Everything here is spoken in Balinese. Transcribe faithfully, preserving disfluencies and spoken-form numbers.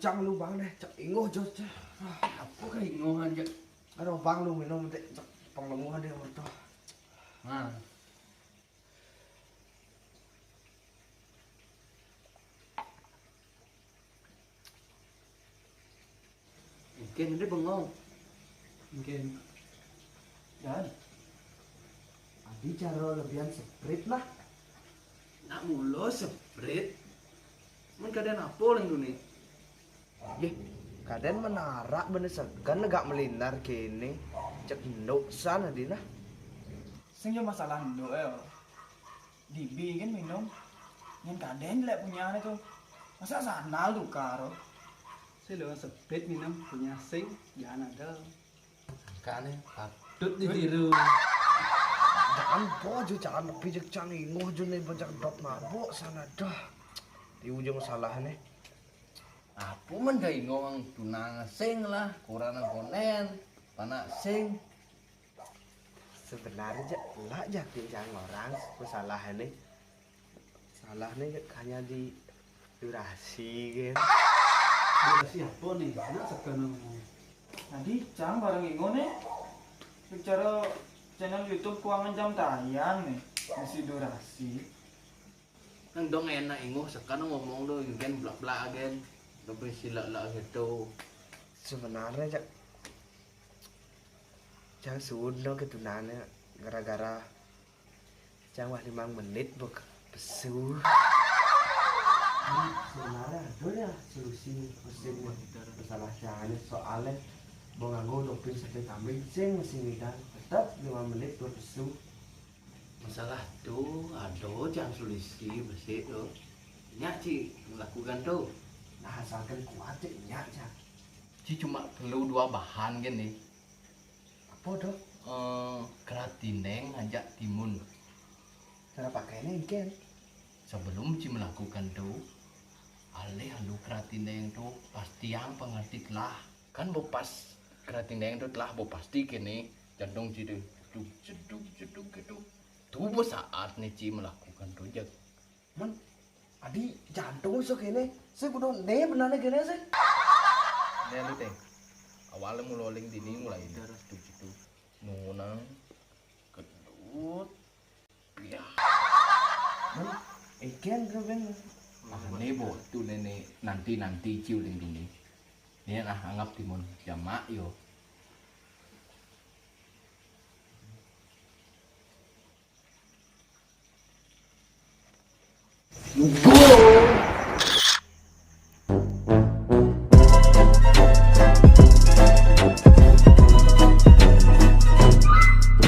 Cang lu bang deh, cak ingoh jos cak. Ah, apa kah ingohan cak? Aduh bang lu minum deh, cak penglemu deh mertua. Nah. Mungkin dia bengong. Mungkin. Dan. Adi cara lebihan seprit lah. Nak mulo seprit. Men keadaan apa orang tu ni? Yeh, keadaan menarak bener segan negak melinar kene. Cek nduk san adi nah. Sing yo masalah nduk eh. Dibi kan minum. Nyen kaden lek punyane tu. Masa sandal tukar. Sing lo sepit minum punya sing jangan ada. Kane patut ditiru. Jangan bojo, jangan lebih jek cang ingoh jo ne bocah dop mabuk sana dah. Di ujung salahne. Apa men gak ingoh wong tunang sing lah, kurang konen, panak sing. Sebenarnya jak lak jatin cang orang masalah ini. Salah nih hanya di durasi kan. Durasi apa nih? Nak segan ngomong. Tadi cang bareng ingo nih. Bicara channel YouTube kuangan jam tayang nih. Mesti durasi. Nang dong enak ingo segan ngomong lo kan blak-blak kan. Lebih silak-lak gitu. Sebenarnya cak cang suno ketunane gara-gara cang wah limang menit bek pesu. Sebenarnya ada ya solusi mesin masalah cang soalnya mau nganggo doping sampai kambing sing masih ngidang tetap lima menit berpesu. Masalah tu ada cang solusi besi tu. Nyak ci melakukan tu. Nah asalkan kuat cek nyak cak. Ci cuma perlu dua bahan kan nih. Apa tu? Eh, keratineng ajak timun. Cara pakainya engken. Sebelum ci melakukan tu, alih alu keratineng tu pastiang pengerti telah. Kan bepas keratineng tu telah bepasti kene jantung ci tu jeduk jeduk jeduk jeduk. Tu saat ni ci melakukan tu jeg. Men adi jantung iso kene, sing kudu ne benane kene sih. Ne lu teh. Awalnya muloling dini mulai darah tu gitu. Nunang kedut. Piah. Men ikan ke ben. Nah, ne bo tu nene nanti nanti ciuling dini. Ni nah anggap timun jamak yo. Mugo.